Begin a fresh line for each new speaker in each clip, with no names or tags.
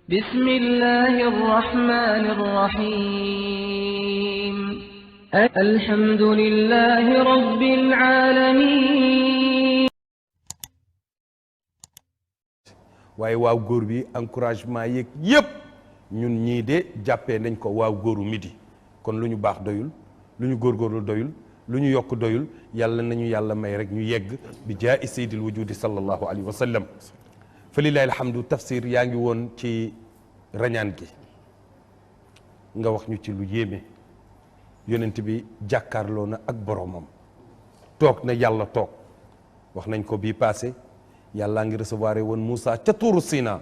بسم الله الرحمن الرحيم الحمد لله رب العالمين.
waaye waaw góor bi encouragement yeeg yëpp ñun ñii de jàppee nañ ko waaw góoru midi kon lu ñu baax doyul lu ñu góorgóorlu doyul lu ñu yokk doyul yàlla nañu yàlla may rek ñu yegg bi jaa sayyidil wujudi sallallahu alayhi wa sallam. fa lillahi alhamdu tafsir yaa ngi woon ci rañaan gi nga wax ñu ci lu yéeme yonent bi jàkkaarloo na ak boromam toog na yàlla toog wax nañ ko bii passé yàllaa ngi recevoir woon Moussa ca tuuru Sina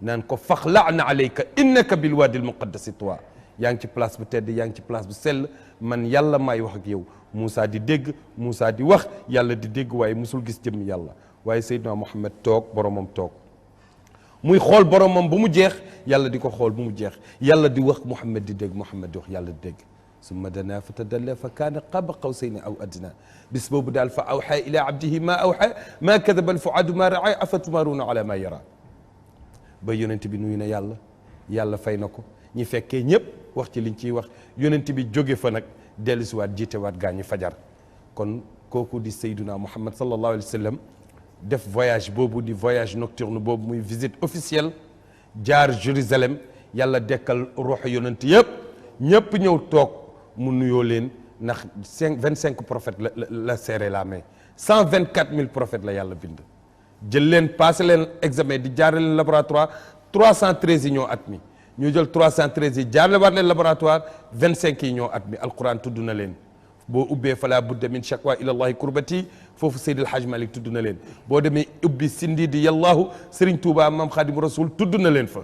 naan ko faxla'na alayka innaka bil wadi al muqaddasi tuwa yaa ngi ci place bu tedd yaa ngi ci place bu sell man yàlla maay wax ak yow Moussa di dégg Moussa di wax yàlla di dégg waaye musul gis jëmm yàlla waaye Seydina Muhammad toog boromam toog muy xool boromam bu mu jeex yàlla di ko xool bu mu jeex yàlla di wax Muhammad di dégg Muhammad di wax yàlla di dégg summa dana fa tadalla fa kaana qaaba qawsayni aw adna bis boobu daal fa awxa ila abdihi ma awxa ma kadaba alfuadu ma raa afatumaruuna ala ma yara ba yonent bi nuyu na yàlla yàlla fay na ko ñi fekkee ñëpp wax ci liñ ciy wax yonent bi jóge fa nag dellusiwaat jiitewaat gaa ñi fajar kon kooku di Seydina Muhammad sallallahu alayhi wa sallam def voyage boobu di voyage nocturne boobu muy visite officielle jaar Jérusalem yàlla dekkal ruux yonent yëpp ñëpp ñëw toog mu nuyoo leen ndax 25 prophètes la serré la main 124 000 prophètes la yàlla bind jël leen passé leen examen di jaarale leen laboratoire 313 yi ñoo admis ñu jël 313 yi jaarale waat leen laboratoire 25 yi ñoo admis alquran tudd na leen boo ubbee fala budda min shakwa ila allahi kurbati foofu Seydil Hadj Malick tudd na leen boo demee ubbi sindi di yàllaahu Serigne Touba Mame Khadim Rasoul tudd na leen fa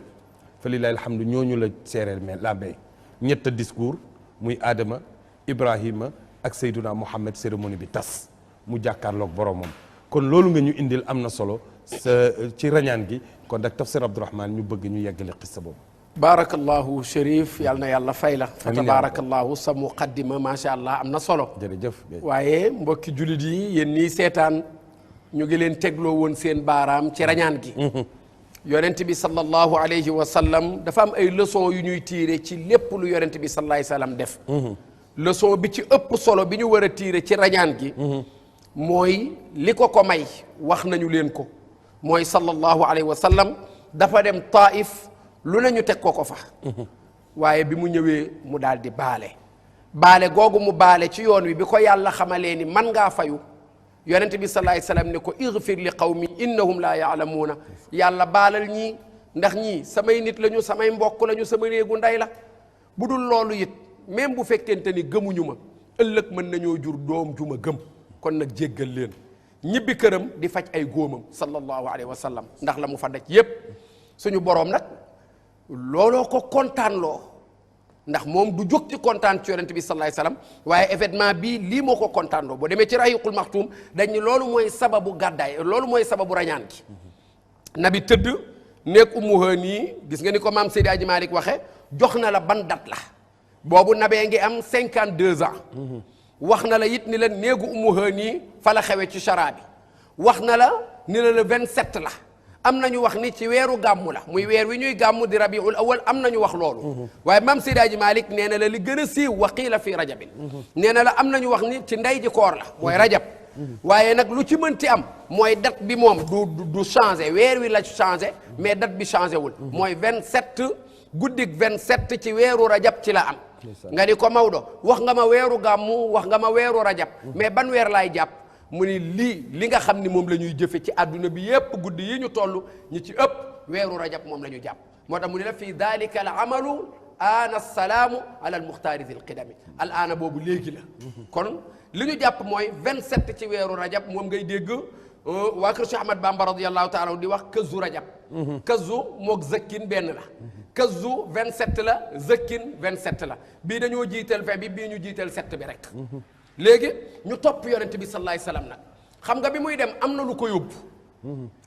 lillahi alhamdu ñooñu la seereel mais la bay ñett discours muy Adama Ibrahima ak Seydina Muhammad cérémonie bi tas mu jàkkaarloog boromam kon loolu nga ñu indil am na solo ci rañaan gi kon nag tafsir Abdourahmane ñu bëgg ñu yeggale xissa boobu.
baarakallahu Chérif yal na yàlla fay la. fa tabaarakallahu sa muqaddima macha allah am na solo.
jërëjëf.
waaye mbokki jullit yi yéen ñii seetaan ñu ngi leen tegloo woon seen baaraam ci rañaan gi. yonent bi sallallahu alayhi wa sallam dafa am ay leçon yu ñuy tiire ci lépp lu yonent bi sallallahu alayhi wa sallam def. leçon bi ci ëpp solo bi ñu war a tiire ci rañaan gi. mooy li ko may wax nañu leen ko mooy sallallahu alayhi wa sallam dafa dem Taif lu nañu teg ko fa. waaye bi mu ñëwee mu daal di baale googu mu baale ci yoon wi bi ko yàlla xamalee ni man ngaa fayu. yonent bi sallallahu alayhi wasallam ne ko igfir li qawmi innahum la yaalamuuna yàlla baalal ñii ndax ñii samay nit lañu samay mbokk lañu sama néegu ndey la bu dul loolu it même bu fekkente ni gëmuñu ma ëllëg mën nañoo jur doom ju ma gëm kon nag jéggal leen ñibbi këram di faj ay góomam sallallahu alayhi wa sallam ndax la mu fa daj yépp suñu boroom nag looloo ko kontaan loo ndax moom du jóg ci kontaan ci yonent bi sallallahu alayhi wasallam waaye événement bii lii moo ko kontaan loo boo demee ci rahiqul maxtuum dañ ni loolu mooy sababu gàddaay loolu mooy sababu rañaan gi nabi tëdd nekk Ummu Hani gis nga ni ko maam Seydi Hadji Malick waxe jox na la ban date la boobu nabee ngi am 52 ans wax na la it ni la néegu Ummu Hani fa la xewe ci chara bi wax na la ni la le 27 la am nañu wax ni ci weeru gàmmu la muy weer wi ñuy gàmmu di rabiul awal am nañu wax loolu waaye maam Seydi Hadji Malick nee na la li gën a siiw waqiila fi rajabin nee na la am nañu wax ni ci ndey ji koor la mooy rajab waaye nag lu ci mënti am mooy date bi moom du changé weer wi la changé mais date bi changé wul mooy 27 guddik 27 ci weeru rajab ci la am nga ni ko Maodo wax nga ma weeru gàmmu wax nga ma weeru rajab mais ban weer laay jàpp mu ni li nga xam ni moom la ñuy jëfe ci àdduna bi yépp guddi yi ñu toll ñi ci ëpp weeru rajab moom la ñu jàpp moo tax mu ni la fii dalika al amalu aana salaamu ala al muxtaari dil qidami al aana boobu léegi la kon li ñu jàpp mooy 27 ci weeru rajab moom ngay dégg waa kër Cheikh Ahmad Bamba radiyallahu taala di wax këzu rajab këzu mook zëkkin benn la këzu 27 la zëkkin 27 la bii dañoo jiital 20 bi bii ñu jiital 7 bi rek léegi ñu topp yonent bi sallallahu alayhi wasallam nag xam nga bi muy dem am na lu ko yóbbu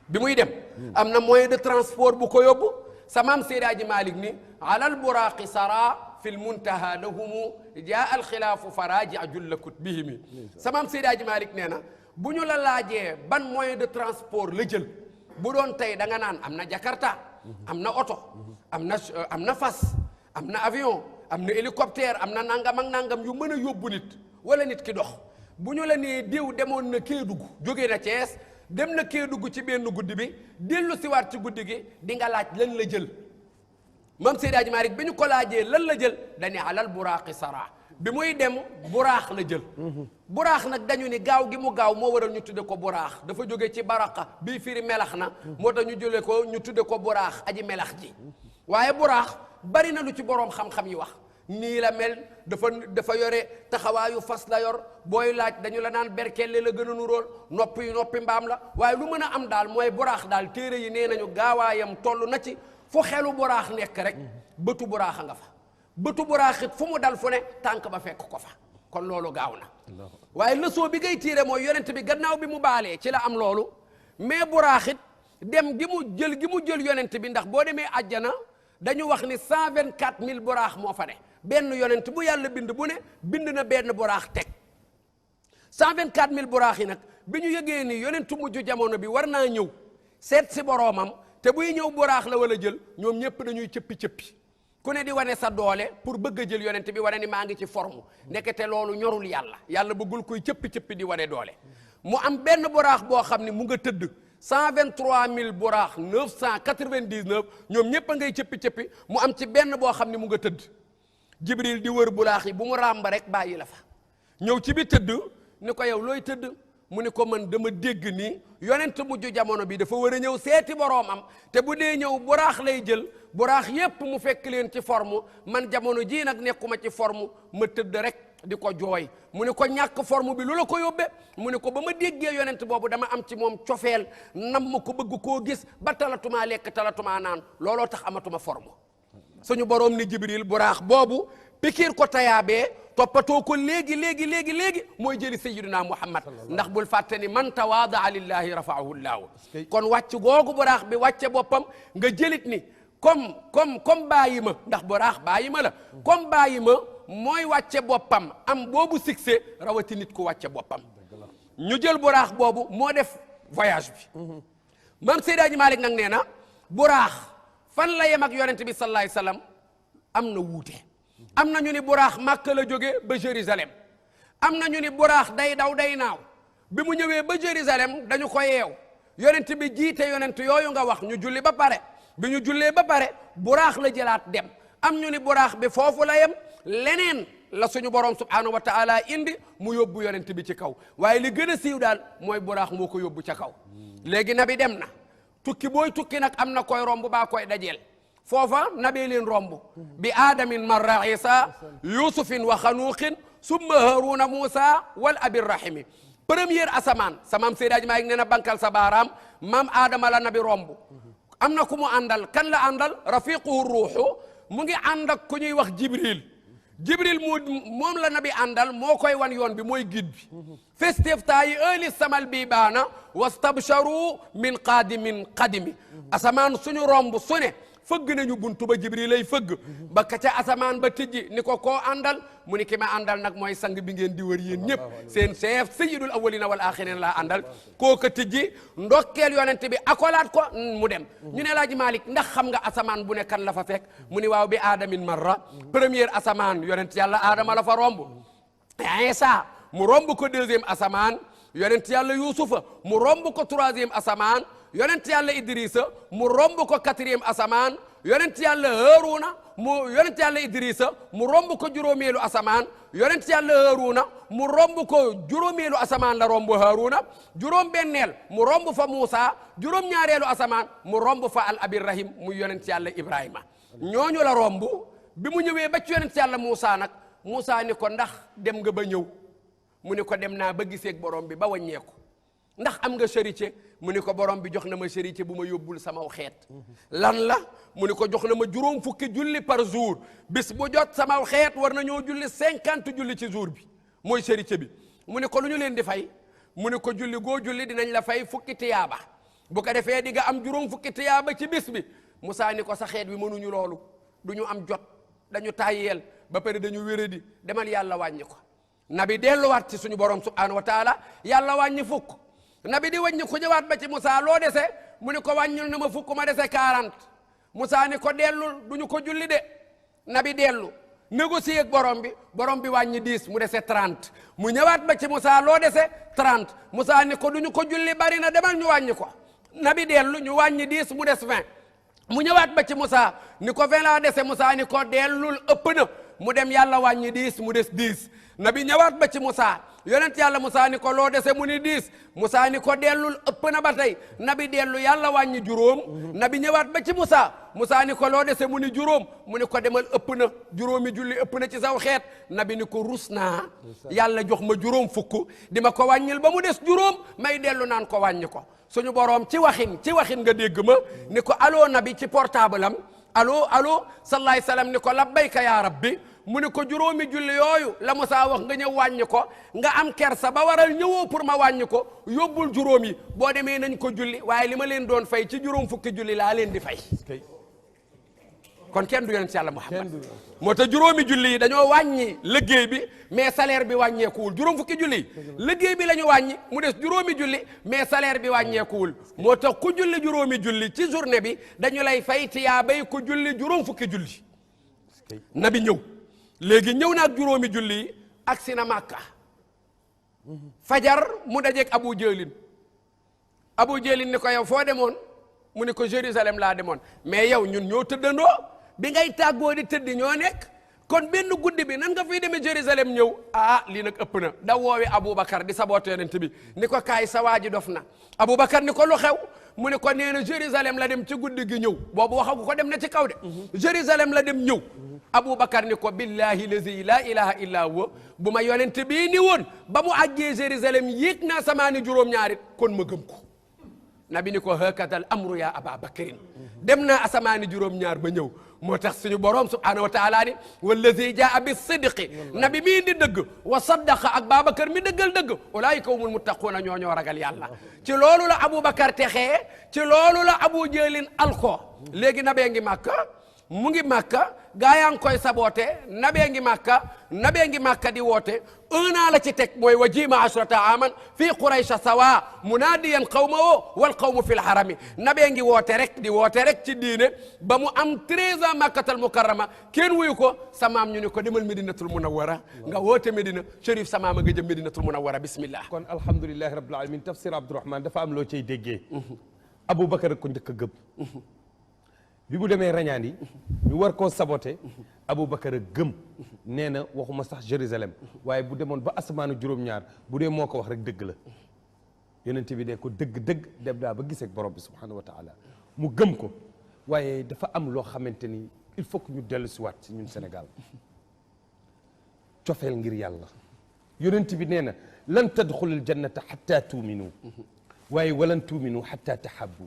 bi muy dem am na moyen de transport bu ko yóbbu sa maam Seydi Hadji Malick ni alal buraaqi sara fi l muntaha lahumu jaa al xilaafu faraji julla kutbihimi sa maam Seydi Hadji Malick nee na bu ñu la laajee ban moyen de transport la jël bu doon tey da nga naan am na Jakarta am na oto am na fas am na avion am na hélicoptère am na nangam ak nangam yu mën a yóbbu nit wala nit ki dox bu ñu la nee diw demoon na Kédougou jóge na Thiès dem na Kédougou ci benn guddi bi dellu siwaat ci guddi gi di nga laaj lan la jël mam Seydi Hadji Malick bi ñu ko laajee lan la jël dañu alal buraaqi sara bi muy dem buraax la jël buraax nag dañu ni gaaw gi mu gaaw moo waral ñu tudde ko buraax dafa jóge ci baraqa bii firi melax na moo tax ñu jëlee ko ñu tudde ko buraax aji melax ji waaye buraax bari na lu ci boroom xam-xam yi wax nii la mel dafa yore taxawaayu fas la yor booy laaj dañu la naan berkelle la gën a nuróol noppi mbaam la waaye lu mën a am daal mooy buraax daal téere yi nee nañu gaawaayam toll na ci fu xelu buraax nekk rek bëtu buraax a nga fa bëtu buraax it fu mu dal fu ne tànk ba fekk ko fa kon loolu gaaw na waaye leçon bi ngay tiire mooy yonent bi gannaaw bi mu baalee ci la am loolu mais buraax it dem gi mu jël yonent bi ndax boo demee àjjana dañu wax ni 124000 buraax moo fa ne benn yonent bu yàlla bind bu ne bind na benn buraax teg 124000 buraax yi nag bi ñu yëgee ni yonentu mujj jamono bi war naa ñëw seet si boroomam te buy ñëw buraax la wala jël ñoom ñëpp dañuy cëppi ku ne di wane sa doole pour bëgg a jël yonent bi wane ni maa ngi ci forme ndekete loolu ñorul yàlla bëggul koy cëppi di wane doole mu am benn buraax boo xam ne mu nga tëdd 123000 buraax 999 ñoom ñëpp a ngay cëppi mu am ci benn boo xam ne mu nga tëdd jibril di wër buraax yi bu mu ràmba rek bàyyi la fa ñëw ci bi tëdd ni ko yow looy tëdd mu ni ko man dama dégg ni yonent mujj jamono bi dafa war a ñëw seeti boroomam te bu dee ñëw buraax lay jël buraax yépp mu fekk leen ci forme man jamono jii nag nekkuma ci forme ma tëdd rek di ko jooy mu ni ko ñàkk forme bi lu la ko yóbbe mu ni ko ba ma déggee yonent boobu dama am ci moom cofeel nam ma ko bëgg koo gis ba talatumaa lekk talatumaa naan looloo tax amatuma forme suñu boroom ni jibril buraax boobu pikiir ko tayaabee toppatoo ko léegi mooy jëli sayyiduna muhammad ndax bul fàtte ni man tawaadaa lillahi rafaahu llaahu kon wàcc googu buraax bi wàcce boppam nga jëlit ni comme bàyyi ma ndax buraax bàyyi ma la comme bàyyi ma mooy wàcce boppam am boobu succès rawati nit ku wàcce boppam ñu jël buraax boobu moo def voyage bi mam Seydi Hadji Malick nag nee na buraax fan la yem ak yonent bi sallallahu alayhi wasallam am na wuute am na ñu ni buraax Màkka la jóge ba Jérusalem am na ñu ni buraax day daw day naaw bi mu ñëwee ba Jérusalem dañu ko yeew yonent bi jiite yonent yooyu nga wax ñu julli ba pare bi ñu jullee ba pare buraax la jëlaat dem am ñu ni buraax bi foofu la yem leneen la suñu borom subhanahu wa taala indi mu yóbbu yonent bi ci kaw waaye li gën a siiw daal mooy buraax moo ko yóbbu ca kaw léegi nabi dem na tukki booy tukki nag am na koy romb baa koy dajeel foofa nabee leen romb bi aadamin marra isa yusufin wa xanuuqin summa haruna moussa wal abirrahimi première asamaan sa maam Seydi Hadji Malick nee na bankal sa baaraam maam aadama la nabi romb am na ku mu àndal kan la àndal rafiquhu ruuxu mu ngi ànd ak ku ñuy wax jibril moom la nabi àndal moo koy wan yoon bi mooy guide bi festiftayi ëli samal bi baana wastabsharu min qaadimin qadimi asamaan suñu romb su ne fëgg nañu buntu ba jibril lay fëgg ba ka ca asamaan ba tijji ni ko koo àndal mu ni ki ma àndal nag mooy sang bi ngeen di wër yéen ñëpp seen chef sayyidul awwalina wal axirin laa àndal koo ka tijji ndokkeel yonent bi akolaat ko mu dem ñu ne Laaji Malick ndax xam nga asamaan bu ne kan la fa fekk mu ni waaw bi aadamin marra première asamaan yonent yàlla aadama la fa romb Isa mu romb ko deuxième asamaan yonent yàlla yuusufa mu romb ko troisième asamaan yonent yàlla Idrissa mu romb ko quatrième asamaan yonent yàlla Haaruna yonent yàlla Idrissa mu romb ko juróomeelu asamaan yonent yàlla Haaruna mu romb ko juróomeelu asamaan la romb Haaruna juróom benneel mu romb fa Muusa juróom ñaareelu asamaan mu romb fa al abirrahim muy yonent yàlla Ibrahima ñooñu la romb bi mu ñëwee ba ci yonent yàlla Muusa nag Muusa ni ko ndax dem nga ba ñëw mu ni ko dem naa ba giseeg borom bi ba wàññeeku ndax am nga charité mu ni ko borom bi jox na ma charité bu ma yóbbul sama xeet lan la mu ni ko jox na ma juróom fukki julli par jour bis bu jot sama xeet war na ñoo julli 50 julli ci jour bi mooy charité bi mu ni ko lu ñu leen di fay mu ni ko julli goo julli dinañ la fay fukki tiyaaba bu ko defee di nga am juróom fukki tiyaaba ci bis bi Musaa ni ko sa xeet wi mënuñu loolu du ñu am jot dañu tàyyeel ba pare dañu wéradi demal yàlla wàññi ko nabi delluwaat ci suñu borom subhanahu wa taala yàlla wàññi fukk nabi di wàññi ku ñëwaat ba ci Musaa loo dese mu ni ko wàññil na ma fukk ma dese 40 Moussa ni ko dellul duñu ko julli de nabi dellu négocier ak borom bi wàññi 10 mu dese 30 mu ñëwaat ba ci Moussa loo dese 30 Moussa ni ko duñu ko julli bari na demal ñu wàññi ko nabi dellu ñu wàññi 10 mu des 20 mu ñëwaat ba ci Moussa ni ko 20 laa dese Moussa ni ko dellul ëpp na mu dem yàlla wàññi 10 mu des 10 nabi ñëwaat ba ci Moussa yonent yàlla Moussa ni ko loo dese mu ni 10 Moussa ni ko dellul ëpp na ba tey nabi dellu yàlla wàññi juróom nabi ñëwaat ba ci Moussa ni ko loo dese mu ni juróom mu ni ko demal ëpp na juróomi julli ëpp na ci saw xeet nabi ni ko rus naa yàlla jox ma juróom fukk di ma ko wàññil ba mu des juróom may dellu naan ko wàññi ko suñu boroom ci waxin nga dégg ma ni ko allo nabi ci portable am allo sallallahu alayhi wasallam ni ko labbayka ya rabbi mu ni ko juróomi julli yooyu la Moussa wax nga ñëw wàññi ko nga am kersa ba waral ñëwoo pour ma wàññi ko yóbbul juróom yi boo demee nañ ko julli waaye li ma leen doon fay ci juróom fukki julli laa leen di fay kon kenn du yonent yàlla Muhammad moo tax juróomi julli yi dañoo wàññi liggéey bi mais salaire bi wàññeekuwul juróom fukki julli liggéey bi la ñu wàññi mu des juróomi julli mais salaire bi wàññeekuwul moo tax ku julli juróomi julli ci journée bi dañu lay fay tiyaabay ku julli juróom fukki julli nabi ñëw léegi ñëw na ak juróomi julli yi ak si na Màkka fajar mu dajeeg Abu Jëlin ni ko yow foo demoon mu ni ko Jérusalem laa demoon mais yow ñun ñoo tëddandoo bi ngay tàggoo di tëddi ñoo nekk kon benn guddi bi nan nga fiy demee Jérusalem ñëw lii nag ëpp na da woowi Aboubacar di saboote yonent bi ni ko kaay sa waa ji dof na Aboubacar ni ko lu xew mu ni ko nee na Jérusalem la dem ci guddi gi ñëw boobu waxagu ko dem na ci kaw de Jérusalem la dem ñëw Aboubacar ni ko billahi lazi la ilaha illa huwa bu ma yonent bii ni woon ba mu àggee Jérusalem yéeg naa samaani juróom-ñaarit kon ma gëm ko nabi ni ko hakatal amru ya Ababakrin dem naa asamaani juróom-ñaar ba ñëw moo tax suñu borom subhanahu wa taala ni wallazi jaa bi sidqi nabi mii di dëgg wa saddaqa ak Babacar mi dëggal dëgg ulaayika humul muttaquuna ñoo ragal yàlla ci loolu la Aboubacar texee ci loolu la Abu Jëlin alko léegi nabee ngi Màkka mu ngi Màkka gaa yaa ngi koy saboote nabee ngi Màkka di woote 1 an la ci teg mooy wa jiima ashrata aman fii Quraysh sawa munaadiyan qawmahu wal qawmu fil harami nabee ngi woote rek ci diine ba mu am 13 ans Makkatal Mukarrama kenn wuyu ko samaam ñu ne ko demal Medinatul Munawwara nga woote Medina Chérif samaama nga jëm Medinatul Munawwara bismillah
kon alhamdulillahi rabbil alamin tafsir Abdourahmane dafa am loo cay déggee Aboubacar ko njëkk a gëm bi mu demee rañaan yi ñu war koo saboté Aboubacar a gëm nee na waxuma sax Jérusalem waaye bu demoon ba asamaanu juróom-ñaar bu dee moo ko wax rek dëgg la yonent bi ne ko dëgg dem daa ba gisee ak borom bi subhanahu wa taala mu gëm ko waaye dafa am loo xamante ni il faut que ñu dellu si waat ci ñun Sénégal cofeel ngir yàlla yonent bi nee na lan tadxulul jannata xatta tuuminu waaye walan tuuminu xatta tahabbu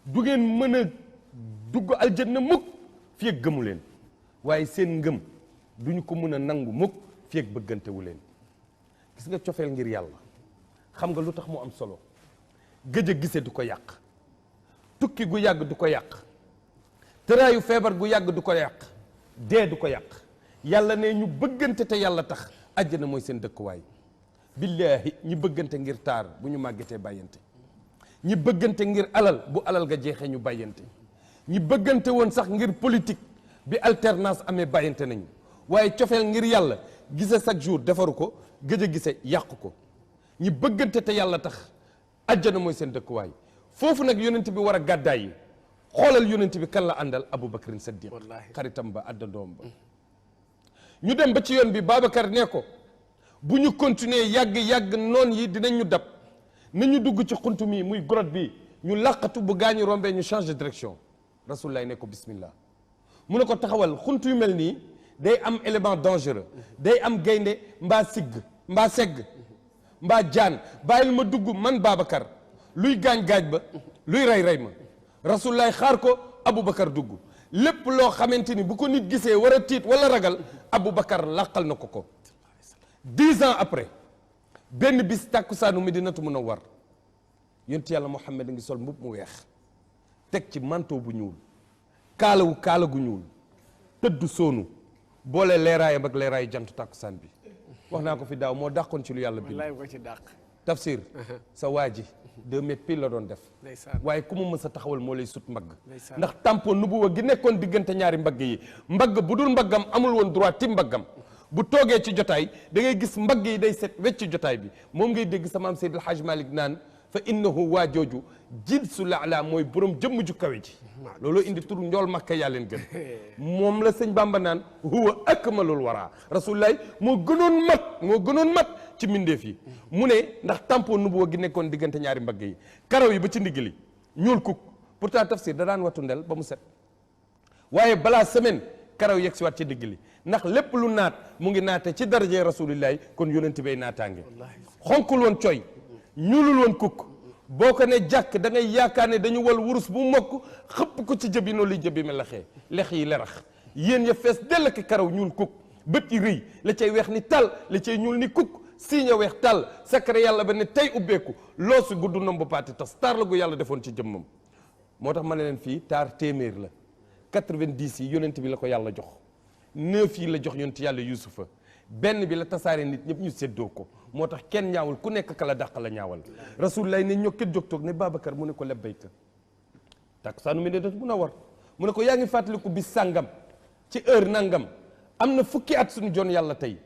du ngeen mën a dugg aljanna mukk fi ak gëmu leen waaye seen ngëm duñu ko mën a nangu mukk fi ak bëggantewu leen gis nga cofeel ngir yàlla xam nga lu tax mu am solo gëj a gise du ko yàq tukki gu yàgg du ko yàq tëraayu feebar gu yàgg du ko yàq dee du ko yàq yàlla ne ñu bëggante te yàlla tax àjjana mooy seen dëkkuwaay billaahi ñi bëggante ngir taar bu ñu màggetee bàyyante ñi bëggante ngir alal bu alal ga jeexee ñu bàyyante ñi bëggante woon sax ngir politique bi alternance amee bàyyante nañu waaye cofeel ngir yàlla gise chaque jour defaru ko gëj a gise yàqu ko ñi bëggante te yàlla tax àjjana mooy seen dëkkuwaay foofu nag yonent bi war a gàddaay yi xoolal yonent bi kan la àndal Aboubacar Saddiq xaritam ba àddandoom ba ñu dem ba ci yoon bi Babacar ne ko bu ñu continuer yàgg noon yi dinañ ñu dab nañu dugg ci xuntu mi muy grotte bi ñu làqatu bu gaañu rombee ñu change de direction rasulullah ne ko bismillah mu ne ko taxawal xuntu yu mel nii day am élément dangereux day am gaynde mbaa segg mbaa jaan bàyyil ma dugg man Babacar luy gaañ-gaaj ba luy rey ma rasulullah xaar ko Aboubacar dugg lépp loo xamante ni bu ko nit gisee war a tiit wala ragal Aboubacar làqal na ko 10 ans après benn bis tàkkusaanu Medinatu Munawwar yonent yàlla Muhammad a ngi sol mbub mu weex teg ci manteau bu ñuul kaala gu ñuul tëdd soonu boole leeraayam ak leeraayu jant tàkkusaan bi wax naa ko fi daaw moo dàqoon ci lu yàlla bind Tafsir sa waa ji 2 mètres pile la doon def
ndeysaan
waaye ku mu mës a taxawal moo lay sut mbagg
Ndeysaan.
ndax tampon nubuwa gi nekkoon diggante ñaari mbagg yi mbagg bu dul mbaggam amul woon droit ti mbaggam bu toogee ci jotaay da ngay gis mbagg yi day set wecc jotaay bi moom ngay dégg sama am Seydi El Hadj Malick naan fa innahu waa jooju jilsu laala mooy borom jëmm ju kawe ji looloo indi tur njool makka yaa leen gën moom la sëñ Bamba naan huwa akmalul wara rasulullahi moo gënoon mat ci mbindeef yi mu ne ndax tampon nubuwa gi nekkoon diggante ñaari mbagg yi karaw yi ba ci ndigg li ñuul kuk pourtant Tafsir da daan watu ndel ba mu set waaye balaa semaine karaw yegg si waat ci digg li ndax lépp lu naat mu ngi naate ci daraje rasulillahi kon yonent bay naataange xonkul woon coy ñuulul woon kukk boo ko ne jàkk da ngay yaakaar ne dañu wal wurus bu mokk xëpp ko ci jëbi noonu li jëbi me laxee lex yi lerax yéen ya fees dell ki karaw ñuul kukk bët yi rëy la cay weex ni tal la cay ñuul ni kukk siiña weex tal secret yàlla ba ne tey ubbeeku loosu gudd nomba paati tas taar la gu yàlla defoon ci jëmmam moo tax ma ne leen fii taar téeméer la 90 yi yonent bi la ko yàlla jox 9 yi la jox yonent yàlla yusufa benn bi la tasaare nit ñëpp ñu séddoo ko moo tax kenn ñaawul ku nekk ka la dàq la ñaawal rasulullah ne ñokket jóg toog ne Babacar mu ne ko labbayka takkusaanu Medinatu Munawwara mu ne ko yaa ngi fàttaliku bis sàngam ci heure nangam am na fukki at suñu jon yàlla tey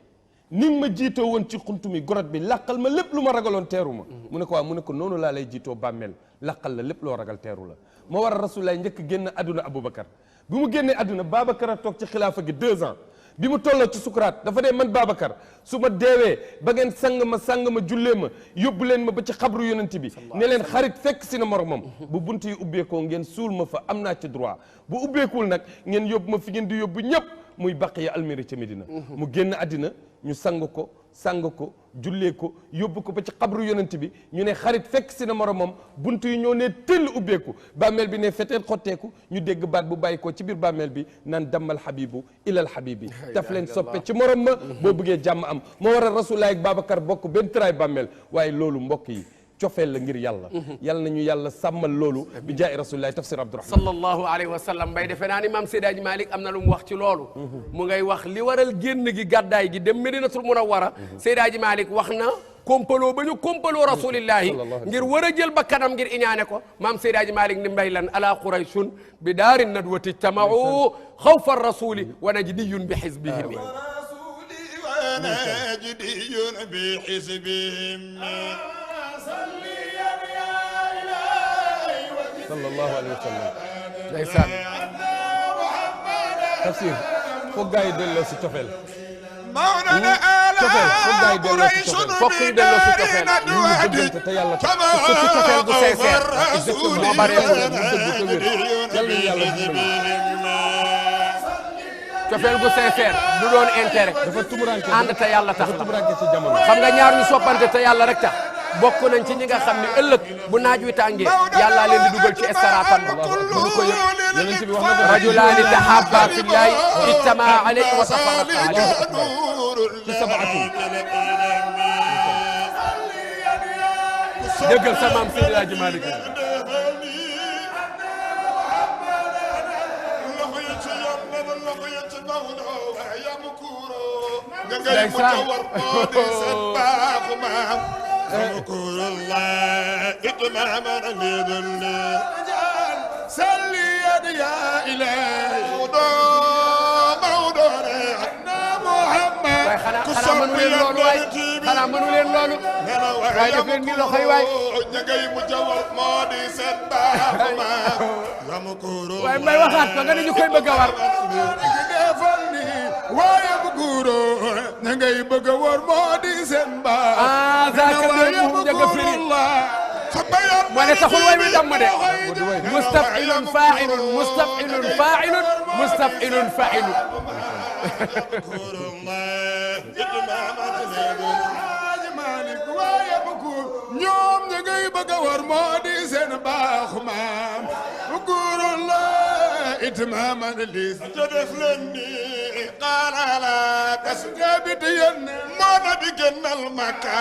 ni ma jiitoo woon ci xuntu mi gorot bi làqal ma lépp lu ma ragaloon teeru ma mu ne ko waaw mu ne ko noonu laa lay jiitoo bàmmeel làqal la lépp loo ragal teeru la moo war a rasulullah njëkk génn àdduna Aboubacar bi mu génnee àdduna Babacar a toog ci xilaafa gi 2 ans bi mu tolloo ci sukuraat dafa ne man Babacar su ma deewee ba ngeen sang ma jullee ma yóbbu leen ma ba ci xabru yonent bi ne leen xarit fekk si na moromam bu bunt yi ubbeekoo ngeen suul ma fa am naa ci droit bu ubbeekuwul nag ngeen yóbbu ma fi ngeen di yóbbu ñëpp muy Baqiya Almeri ca Medina mu génn àddina ñu sang ko jullee ko yóbbu ko ba ci xabru yonent bi ñu ne xarit fekk si na moromam bunt yi ñoo ne tëll ubbeeku bàmmeel bi ne feteen xotteeku ñu dégg baat bu bàyyi ko ci biir bàmmeel bi naan dammal habibu ilal habibi daf leen soppe ci morom ma boo bëggee jàmm am moo war a Rasulullah ak Babacar bokk benn tëraay bàmmeel waaye loolu mbokk yi cofeel la ngir yàlla yàlla nañu yàlla sàmmal loolu bi jaay Rasulullah Tafsir Abdourahmane
sallallahu alayhi wa sallam bay defe naa ni maam Seydi Hadji Malick am na lu mu wax ci loolu mu ngay wax li waral génn gi gàddaay gi dem Medinatul Munawwara Seydi Hadji Malick wax na kompaloo ba ñu kompaloo rasulillahi ngir war a jël ba kanam ngir iñaane ko maam Seydi Hadji Malick ni mbay lan ala qurayshun bi daarin nadwati ijtamau xawfa rasuli wa najdiyun bi xizbihim
najdiyun bi xizbihim
sallallahu alayhi wa sallam
ndeysaan
Tafsir foog gaa yi delloo si cofeel
mawlana ala qurayshun
fokk ñu delloo si cofeel
ñu bëggante te yàlla tax
parce que cofeel bu sincère moo bareetul cofeel bu sincère du doon intérêt
dafa tumuranke
ànd te yàlla tax
dafa tumuranke ci jamono
xam nga ñaar ñu soppante te yàlla rek tax bokk nañ ci ñi nga xam ne ëllëg bu naaj wi tàngee yàllaa leen di dugal ci estaratan ba bu ko yëg
yonent bi wax na ko
rajulaani tahabba fillahi ijtamaa alayhi wa tafarraqa alayhi
ci sabaatu
déggal sa maam Seydi Hadji Malick
مذكور الله إتماما لذل سلي يا إلهي
waaye xanaa mënu leen loolu waay xanaa mënu leen loolu waaye def leen ni loxoy waay
ñagay mu jawar moo di seen baaxuma yamukuru
waaye mbay waxaat ko nga ne ñu koy bëgg a war
defal ni waaye bu guuro ñagay bëgg a war moo di seen baax
zaaka doon mu njëkk a firi moo ne taxul way mi damm de mustafilun failun mustafilun failun mustafilun failun
ñoom ña ngay bëgg a war moo di seen baaxu maam bukurullah itmaaman lis te def leen ni xaalala das tabit yen moo na di génnal makka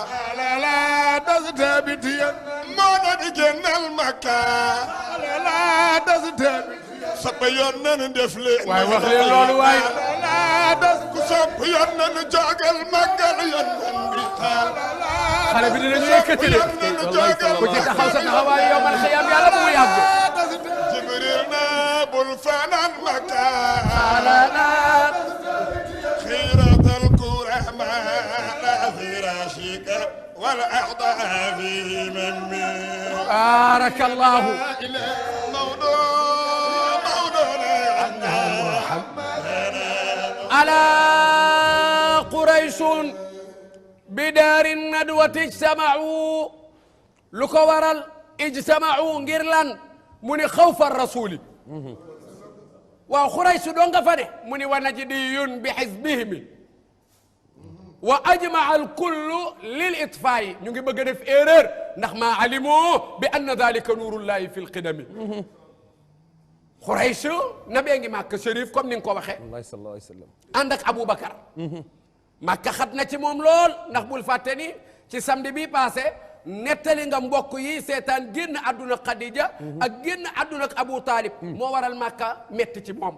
xaalala das tabit yen moo na di génnal makka xaalala das tabit soppa yoon nañu def leen
waaye wax leen loolu waay
das ku sopp yoon nañu joogal màggal yoon nan bi xaal
xale bi dinañu yëkkati de ku ci taxaw sa taxawaay yowmal xiyaam yàlla bu mu yàgg
jibril na bul fanaan Makka خيرة الكرماء فراشك والأعضاء فيه من
بارك الله على قريش بدار الندوة اجتمعوا لكو ورال اجتمعوا غيرلان من خوف الرسول وقريش دونغا فدي من ونجدي بحزبهم واجمع الكل للاطفاء نيغي بغا ديف ايرور ndax ما علموا بان ذلك نور الله في القدم قريش نبي مكه شريف كوم نين كو واخه
الله صلى الله عليه وسلم
عندك ابو بكر مكه خدنا ci mom lol ndax bul fatani ci samedi bi passé netali nga mbokk yi setan genn aduna Khadija ak genn aduna ak Abu Talib mo waral Makka metti ci mom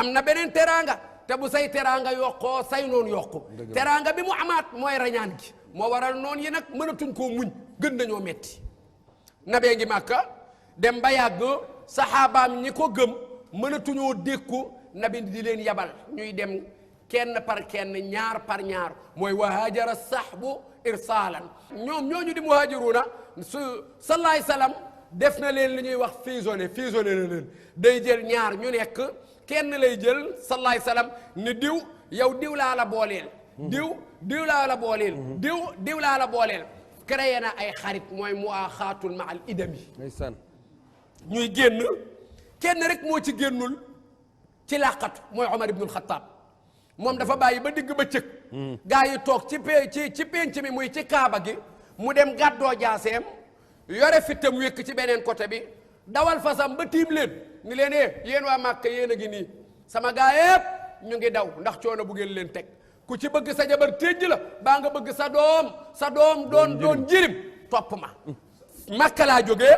amna benen teranga te bu say teranga yokko say non yokku teranga bi mu amaat moy rañan gi mo waral non yi nak meunatuñ ko muñ gën dañoo metti nabe ngi Makka dem ba yàgg sahabaam ñi ko gëm meunatuñoo dékku nabi di leen yabal ñuy dem kenn par kenn ñaar par ñaar moy wahajara sahbu irsalan ñoom ñooñu di muhajiruna sallallahu alayhi wasallam def na leen li ñuy wax fusionné na leen day jël ñaar ñu nekk kenn lay jël sallallahu alayhi wasallam ni diw yow diw laa la booleel diw laa la booleel diw laa la booleel créé na ay xarit mooy muaxaatul ma al idami
ndeysaan
ñuy génn kenn rek moo ci génnul ci làqatu mooy Omar ibnul Xattaab moom dafa bàyyi ba digg ba cëg gaa yi toog ci penc mi muy ci kaaba gi mu dem gàddoo jaaseem yore fitam wékk ci beneen côté bi dawal fasam ba tiim leen ni leen yéen waa Màkka yéen a ngi nii sama gaa yépp ñu ngi daw ndax coono bu ngeen leen teg ku ci bëgg sa jabar téej la baa nga bëgg sa doom doon jirim topp ma Màkka laa jógee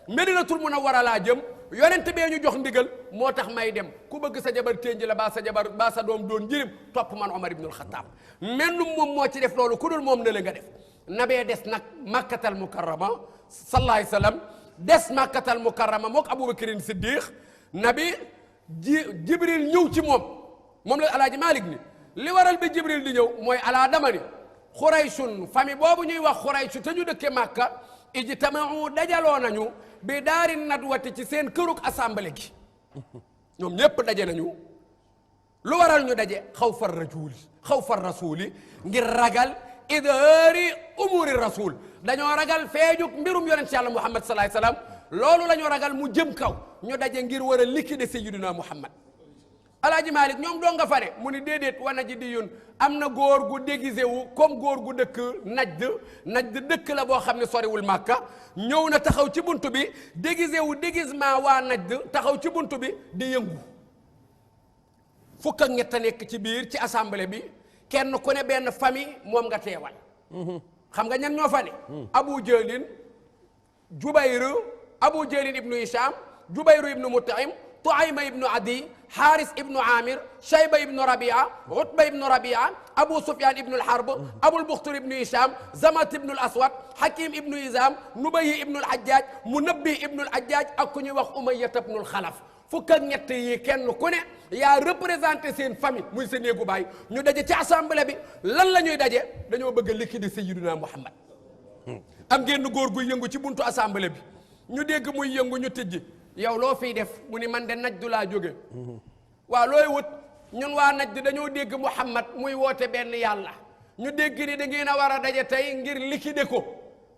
Medinatul Munawwara laa jëm yonent bee ñu jox ndigal moo tax may dem ku bëgg sa jabar ténj la baa sa doom doon jirim topp man Omar ibnul Xattaab mennum moom moo ci def loolu ku dul moom ne la nga def nabee des nag Makkatal Mukarrama sallallahu alayhi wasallam des Makkatal Mukarrama mook Abubakrin Siddiq nabi Jibril ñëw ci moom la Alaaji Malik ni li waral bi Jibril di ñëw mooy alaa dama ni Xuraysun famille boobu ñuy wax Xuraysu te ñu dëkke Makka ijtamau dajaloo nañu bi daari nadwati ci seen këruk assemblée gi ñoom ñépp daje nañu lu waral ñu daje xawfar rasuli ngir ragal idhaari umuri rasul dañoo ragal feejuk mbirum yonent yàlla Muhammad sallallahu alayhi wasallam loolu la ñu ragal mu jëm kaw ñu daje ngir war a liquider sayyidina Muhammad Alaaji Malik ñoom doo nga fare mu ni déedéet wa najdiyun am na góor gu déguisé wu comme góor gu dëkk Najd dëkk la boo xam ne soriwul Màkka ñëw na taxaw ci buntu bi déguisé wu déguisement waa Najd taxaw ci buntu bi di yëngu fukk ak ñett a nekk ci biir ci assemblée bi kenn ku ne benn famille moom nga teewal xam nga ñan ñoo fa ne Abu Jahlin Abu Jahlin ibnu Hisham Jubayru ibnu Mut'im طعيمة ابن عدي حارس ابن عامر شيبة ابن ربيعة عتبة ابن ربيعة أبو سفيان ابن الحرب أبو البختر ابن هشام زمت ابن الأسود حكيم ابن هزام نبي ابن الحجاج منبه ابن الحجاج أكوني وخ أمية ابن الخلف fukk ak ñett yi kenn ku ne yaa représenté seen famille muy sa néegu baay ñu daje ci assemblée bi lan la ñuy daje dañoo bëgg a liquider Sayyidina Muhammad am génn góor guy yëngu ci buntu assemblée bi ñu dégg muy yëngu ñu tëjji yow loo fiy def mu ni man de Najd laa jóge waaw looy wut ñun waa Najd dañoo dégg Muhammad muy woote benn yàlla ñu dégg ni da ngeen a war a daje tey ngir liquider ko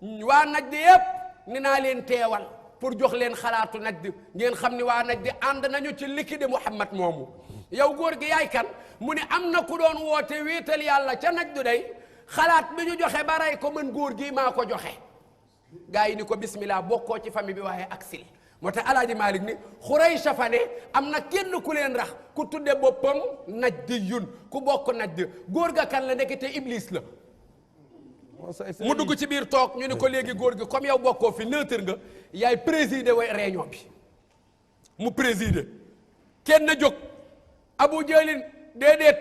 waa Najd yépp ni naa leen teewal pour jox leen xalaatu Najd ngeen xam ni waa Najd ànd nañu ci liquider Muhammad moomu yow góor gi yaay kan mu ne am na ku doon woote wéetal yàlla ca Najd day xalaat bi ñu joxe ba rey ko man góor gi maa ko joxe gaa yi ni ko bismillah bokkoo ci famille bi waaye aksil moo tax Alaaji Malik ni Xuraysh fa ne am na kenn ku leen rax ku tudde boppam Najdiyun ku bokk Najd góor ga kan la nekkete Iblis la mu dugg ci biir toog ñu ni ko léegi góor gi comme yow bokkoo fi neutre nga yaay présider way réunion bi mu présider kenn jóg Abu Jahlin déedéet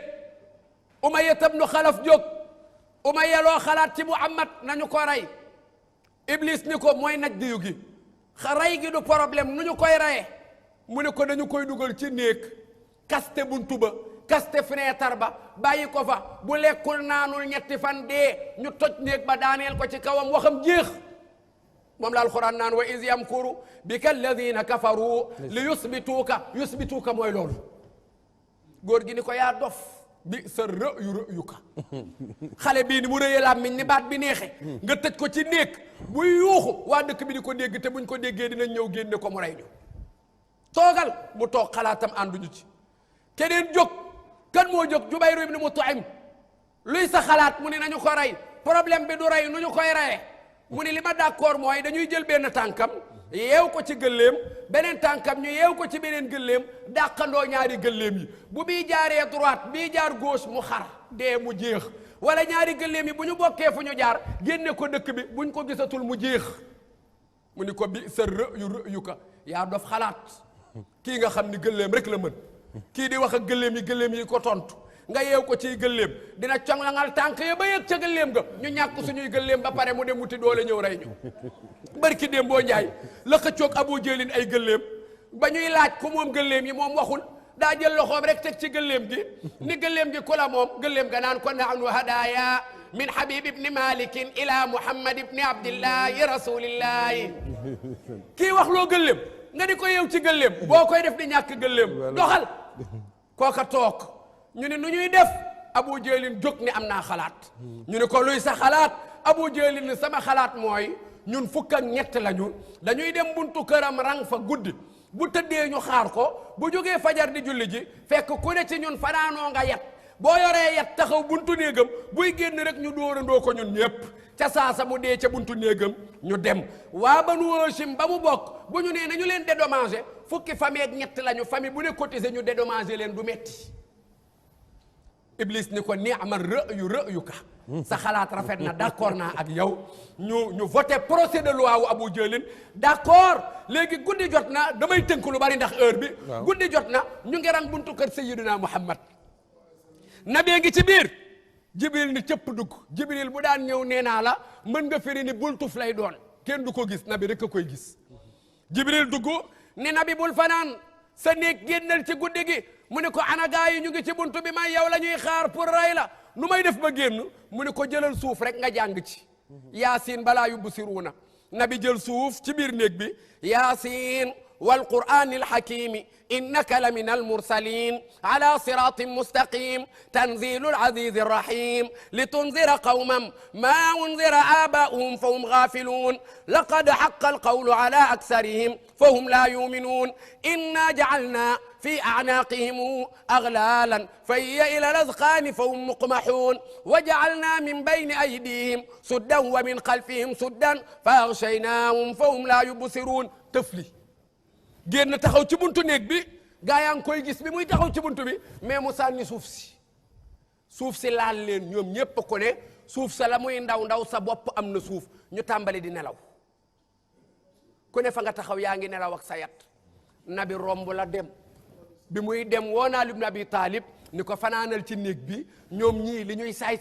Umayya ibn Xalaf jóg Umayya loo xalaat ci Muhammad nañu ko rey Iblis ni ko mooy naj diyu gi rey gi du problème nu ñu koy reye mu ne ko dañu koy dugal ci néeg kaste buntu ba kaste fenêtre ba bàyyi ko fa bu lekkul naanul ñetti fan dee ñu toj néeg ba daaneel ko ci kawam waxam jeex moom la alquran naan wa iz yamkuru bika alladina kafaru li yusbituuka mooy loolu góor gi ni ko yaa dof bi sa rëyuka xale bii ni mu rëyee làmmiñ ni baat bi neexe nga tëj ko ci néeg buy yuuxu waa dëkk bi di ko dégg te buñ ko déggee dinañ ñëw génne ko mu rey ñu toogal mu toog xalaatam ànduñu ci keneen jóg kan moo jóg Jubayr ibn Mut'im luy sa xalaat mu ne nañu ko rey problème bi du rey nu ñu koy reyee mu ne li ma d'accord mooy dañuy jël benn tànkam yeew ko ci gëlleem beneen tànkam ñu yeew ko ci beneen gëlleem dàqandoo ñaari gëlleem yi bu bii jaaree droite bii jaar gauche mu xar dee mu jeex wala ñaari gëlleem yi bu ñu bokkee fu ñu jaar génne ko dëkk bi buñ ko gisatul mu jeex mu ni ko bi sa rëyuka yaa dof xalaat kii nga xam ni gëlleem rek la mën kii di wax ak gëlleem yi ko tontu nga yeew ko ciy gëlleem dina conlangal tànk ya ba yëg ca gëlleem ga ñu ñàkk suñuy gëlleem ba pare mu dem wuti doole ñëw rey ñu barki déem boo njaay la xëccoog Abu Jahlin ay gëlleem ba ñuy laaj ku moom gëlleem yi moom waxul daa jël loxoom rek teg ci gëlleem gi ni gëlleem gi ku la moom gëlleem ga naan ko nahnu hadaya min Habib ibni Malikin ila Muhammad ibni Abdillahi rasulillahi kii wax loo gëlleem nga di ko yeew ci gëlleem boo koy def di ñàkk gëlleem doxal kooka toog ñu ne nu ñuy def Abu Jahlin jóg ni am naa xalaat ñu ne ko luy sa xalaat Abu Jahlin ni sama xalaat mooy ñun fukk ak ñett lañu dañuy dem buntu këram rang fa guddi bu tëddee ñu xaar ko bu jógee fajar di julli ji fekk ku ne ci ñun fanaanoo nga yat boo yoree yat taxaw buntu néegam buy génn rek ñu dóorandoo ko ñun ñëpp ca saasa mu dee ca buntu néegam ñu dem waa Banu Hashim ba mu bokk bu ñu nee nañu leen dédommager fukki famille ak ñett lañu famille bu ne cotiser ñu dédommager leen du metti Iblis ni ko ni'ma ra'yuka sa xalaat rafet na d'accord naa ak yow ñu voté procès de loi wu Abu Jahlin d'accord léegi guddi jot na damay tënk lu bari ndax heure bi guddi jot na ñu ngi rang buntu kër Sayyidina Muhammad nabee ngi ci biir Jibril ni cëpp dugg Jibril bu daan ñëw nee naa la mën nga firi ni bultuf lay doon kenn du ko gis nabi rek a koy gis Jibril dugg ni nabi bul fanaan sa néeg génnal ci guddi gi mu ne ko ana gaa yi ñu ngi ci buntu bi may yow la ñuy xaar pour ray la nu may def ba génn mu ne ko jëlal suuf rek nga jàng ci yaasin balaa yubsiruuna nabi jël suuf ci biir néeg bi yaasin wal qur'aanil hakiimi innaka la min almursalin ala siratin mustaqim tanzilu alazizi arrahim litunzira qawman ma unzira abaa'uhum fahum ghaafilun laqad haqqa alqawlu ala aksarihim fahum la yu'minun inna ja'alna في أعناقهم أغلالا فهي إلى الأذقان فهم مقمحون وجعلنا من بين أيديهم سدا ومن خلفهم سدا فأغشيناهم فهم لا يبصرون tëfli génn taxaw ci buntu néeg bi gaa yaa ngi koy gis bi muy taxaw ci buntu bi mais mu sànni suuf si laal leen ñoom ñépp ko ne suuf sa la muy ndaw ndaw sa bopp am na suuf ñu tàmbali di nelaw ku ne fa nga taxaw yaa ngi nelaw ak sa yat nabi romb la dem bi muy dem woo naa ibn Abi Talib ni ko fanaanal ci néeg bi ñoom ñii li ñuy saay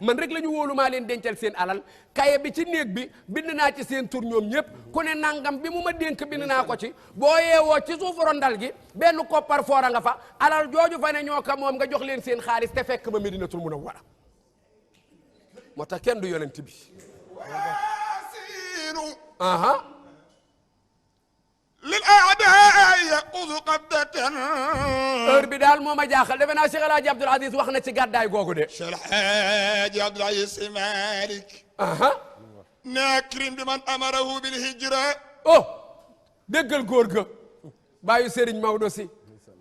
man rek la ñu wóolu maa leen dencal seen alal kaye bi ci néeg bi bind naa ci seen tur ñoom ñëpp ku ne nangam bi mu ma dénk bind naa ko ci boo yeewoo ci suufu rondal gi benn koppar foora nga fa alal jooju fa ne ñoo ko moom nga jox leen seen xaalis te fekk ba Medinatul Munawwara moo tax kenn du yonent bi aha
lil a'daa yaquzu qabdatan
heure bi daal moo ma jaaxal defe naa Cheikh El Hadj Abdoul Aziz wax na ci gàddaay googu de.
Cheikh El Hadj Abdoul Aziz Sy Malick. nakrim bi man amarahu bil hijra.
oh déggal góor ga bàyyi Serigne Maodo Sy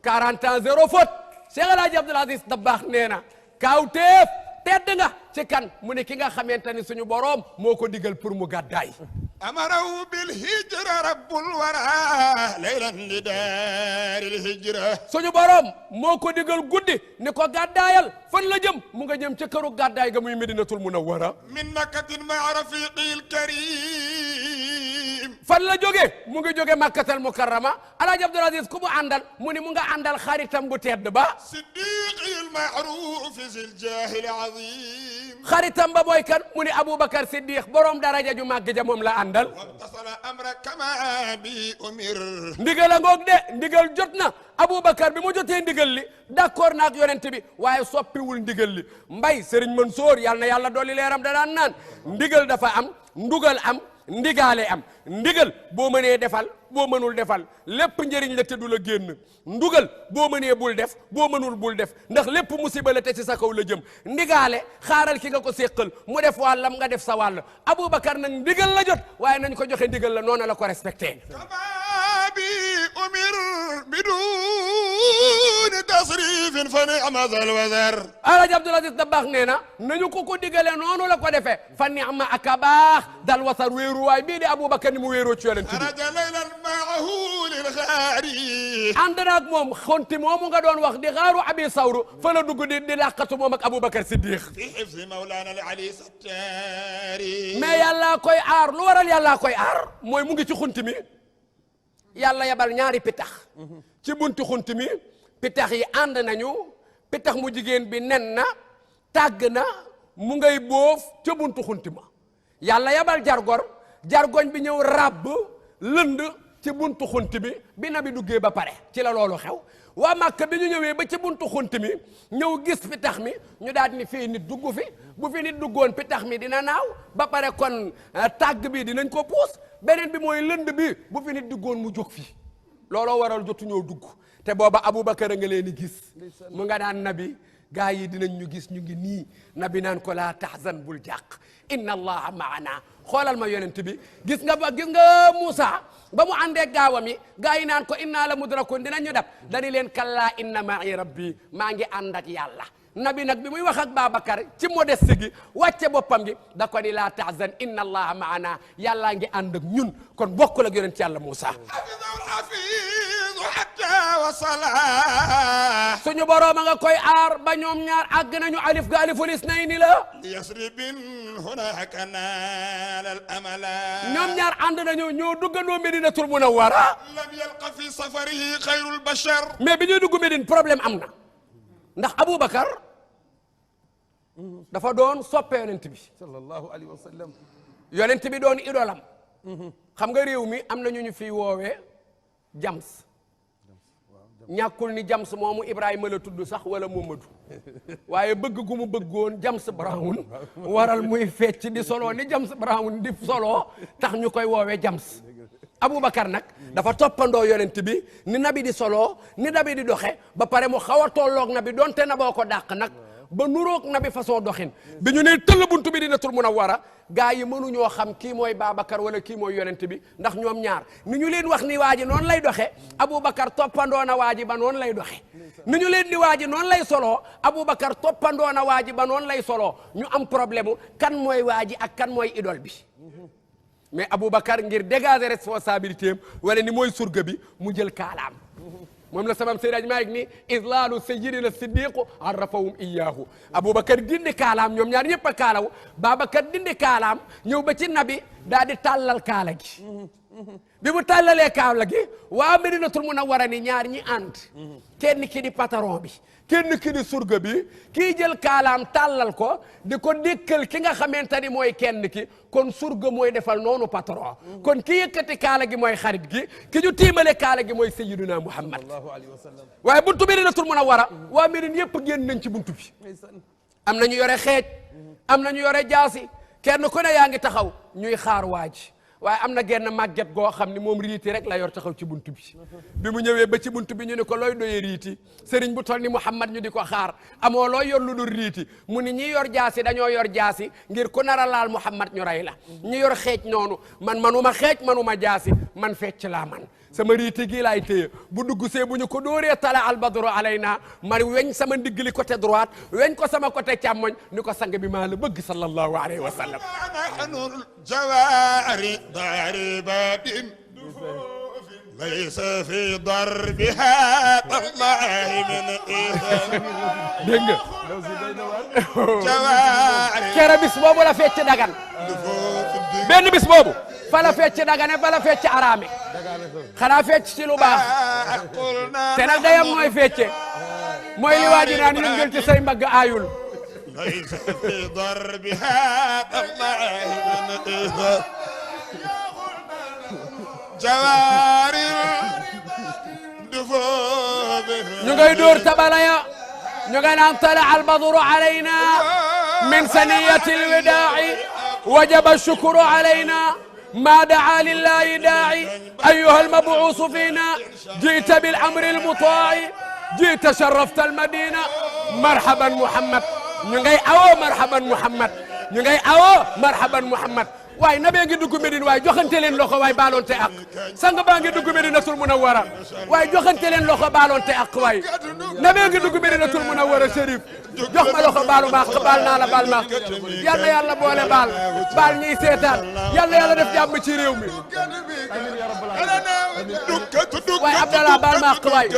40 ans zéro faute Cheikh El Hadj Abdoul Aziz Dabakh nee na kaawteef tedd nga ci kan mu ne ki nga xamante ni suñu boroom moo ko digal pour mu gàddaay.
amarahu bil hijra rabbul wara laylan li daaril hijra.
suñu boroom moo ko digal guddi ni ko gàddaayal fan la jëm mu nga jëm ca këru gàddaay ga muy Medinatul Munawwara.
min nakatin ma'a rafiqil karim
fan la jóge mu ngi jóge Makkatal Mukarrama Alaaji Abdul Aziz ku mu àndal mu ni mu nga àndal xaritam bu tedd ba
صديقي المعروف ذي الجاه العظيم
xaritam ba mooy kan mu ni Aboubacar Siddiq borom daraja ju màgg ja moom la àndal
واتصل أمرك كما بي أمر
ndigal a ngoog de ndigal jot na Aboubacar bi mu jotee ndigal li d'accord naak yonent bi waaye soppiwul ndigal li mbay Serigne Mansour yàlla na yàlla dolli leeram da daan naan ndigal dafa am ndugal am ndigaale am ndigal boo mënee defal boo mënul defal lépp njëriñ la te du la génn ndugal boo mënee bul def boo mënul bul def ndax lépp musiba la te ci sa kaw la jëm ndigaale xaaral ki nga ko séqal mu def wàllam nga def sa wàll Aboubacar nag ndigal la jot waaye nañ ko joxe ndigal la noonu la ko respecté
كما بي أمر بدون تصريف فنعم ذا الوزر
Alaaji Abdul Aziz Dabakh nee na nañu ko digale noonu la ko defee fa ni'ma ak a baax dal wasar wéeruwaay bii di Aboubacar ni mu wéeroo ci yonent bi
خرج ليلا معه للغاري
ànd naag moom xonti moomu nga doon wax di xaaru abi sawru fa la dugg di làqatu moom ak Aboubacar Siddiq
في حفظ مولانا العلي ستاري
mais yàllaa koy aar lu waral yàllaa koy aar mooy mu ngi ci xunti mi yàlla yabal ñaari pitax ci buntu xunti mi pitax yi ànd nañu pitax mu jigéen bi nen na tàgg na mu ngay boof ca buntu xunti ma yàlla yabal jargoñ bi ñëw ràbb lënd ci buntu xunti bi na bi duggee ba pare ci la loolu xew waa Màkka bi ñu ñëwee ba ci buntu xunti mi ñëw gis pitax mi ñu daal ni fii nit dugg fi bu fi nit duggoon pitax mi dina naaw ba pare kon tàgg bi dinañ ko puus beneen bi mooy lënd bi bu fi nit duggoon mu jóg fi looloo waral jotu ñoo dugg te booba Aboubacar a nga leen di gis mu nga naan nabi gaa yi dinañ ñu gis ñu ngi nii nabi naan ko laa tahzan bul jàq inna allaha maana xoolal ma yonent bi gis nga Moussa ba mu àndee gaawam yi gaa yi naan ko inna la mudrakun dinañ ñu dab dañu leen kallaa inna ma'i rabbi maa ngi ànd ak yàlla nabi nag bi muy wax ak Babacar ci modeste gi wàcce boppam gi da ko ni laa tahzan inna allaha maana yàllaa ngi ànd ak ñun kon bokkul ak yonent yàlla Moussa
حفظ الحفيظ حتى وصل
suñu boroom a nga koy aar ba ñoom ñaar àgg nañu alif ga aliful isnayni la
ليسرب هناك نال الأمل
ñoom ñaar ànd nañu ñoo duggandoo Medinatul Munawwara
لم يلق في سفره خير البشر
mais bi ñuy dugg Medine problème am na ndax Aboubacar dafa doon soppe yonent bi
sallallahu alayhi wa sallam
yonent bi doon idolam xam nga réew mi am na ñu fi woowee Jams ñàkkul ni Jams moomu Ibrahima la tudd sax wala Momadou waaye bëgg gu mu bëggoon James Brown waral muy fecc di solo ni James Brown di solo tax ñu koy woowee Jams Aboubacar nag dafa toppandoo yonent bi ni nabi di solo ni nabi di doxe ba pare mu xaw a tolloog nabi donte na boo ko dàq nag ba nuroog nabi façon doxin bi ñu ne tëll buntu bi Madinatul Munawwara gaa yi mënuñoo xam kii mooy Babacar wala kii mooy yonent bi ndax ñoom ñaar ni ñu leen wax ni waa ji noonu lay doxe Aboubacar toppandoo na waa ji ba noonu lay doxe ni ñu leen di waa ji noonu lay soloo Aboubacar toppandoo na waa ji ba noonu lay soloo ñu am problème mu kan mooy waa ji ak kan mooy idole bi mais Aboubacar ngir dégager responsabilité am wala ni mooy surga bi mu jël kaalaam moom la sabam Seydi Maalik ni islaalu sayyidina siddiqu arrafahum iyaahu Aboubacar dindi kaalaam ñoom ñaar ñëpp a kaalaw Babacar dindi kaalaam ñëw ba ci nabi daal di tàllal kaala gi bi mu tàllalee kaala gi waa Madinatul Munawwara ni ñaar ñi ànd kenn ki di patron bi kenn ki di surga bi kii jël kaalaam tàllal ko di ko dékkal ki nga xamante ni mooy kenn ki kon surga mooy defal noonu patron kon ki yëkkati kaala gi mooy xarit gi ki ñu tiimale kaala gi mooy sayyiduna Muhammad waaye buntu Madinatul Munawwara waa Madina yëpp génn nañ ci buntu bi am na ñu yore xeej am na ñu yore jaasi kenn ku ne yaa ngi taxaw ñuy xaar waaji waaye am na genn màgget goo xam ni moom riiti rek la yor taxaw ci buntu bi mu ñëwee ba ci buntu bi ñu ne ko looy doyee riiti sëriñ bu toll ni Muhammad ñu di ko xaar amoo looy yor lu dul riiti mu ni ñi yor jaasi dañoo yor jaasi ngir ku nar a laal Muhammad ñu rey la ñi yor xeej noonu man manuma xeej manuma jaasi man fecc laa man sama riiti gii laay téye bu dugg see bu ñu ko dóoree tala albadru alayna mari weñ sama ndigli côté droite weñ ko sama côté càmmoñ ni ko sang bi maa la bëgg sallallahu alayhi wa sallam
نحن الجواري ضاربات ليس في ضربها والله من إذن
dégg nga
جواري
kere bis boobu la fecc dagan
دفوف
benn bis boobu fala fecc dagane fala fecc araame xanaa fecc ci lu baax te nag dayam mooy fecce mooy li waa ji naan yëngal ci say mbagg aayul
ليس في ضربها جواري
ñu ngay dóor tabalaya ñu ngay naan tala albadru alayna min saniyati alwidaa'i wajaba ashukru alayna ما دعا لله داعي أيها المبعوث فينا جئت بالأمر المطاع جئت شرفت المدينة مرحبا محمد نغاي أو مرحبا محمد نغاي أو مرحبا محمد واي نبي نغي دوغ مدينة واي جوخنتي لين لوخو واي بالونتي اك سانغ با نغي دوغ مدينة المنورة واي جوخنتي لين لوخو بالونتي اك واي نبي نغي دوغ مدينة المنورة شريف jox ma loxo baalu baax baal naa la baal maax yal na yàlla boole baal ñiy seetaan yal na yàlla def jàmm ci réew mi waaye Abdallah baal maax waay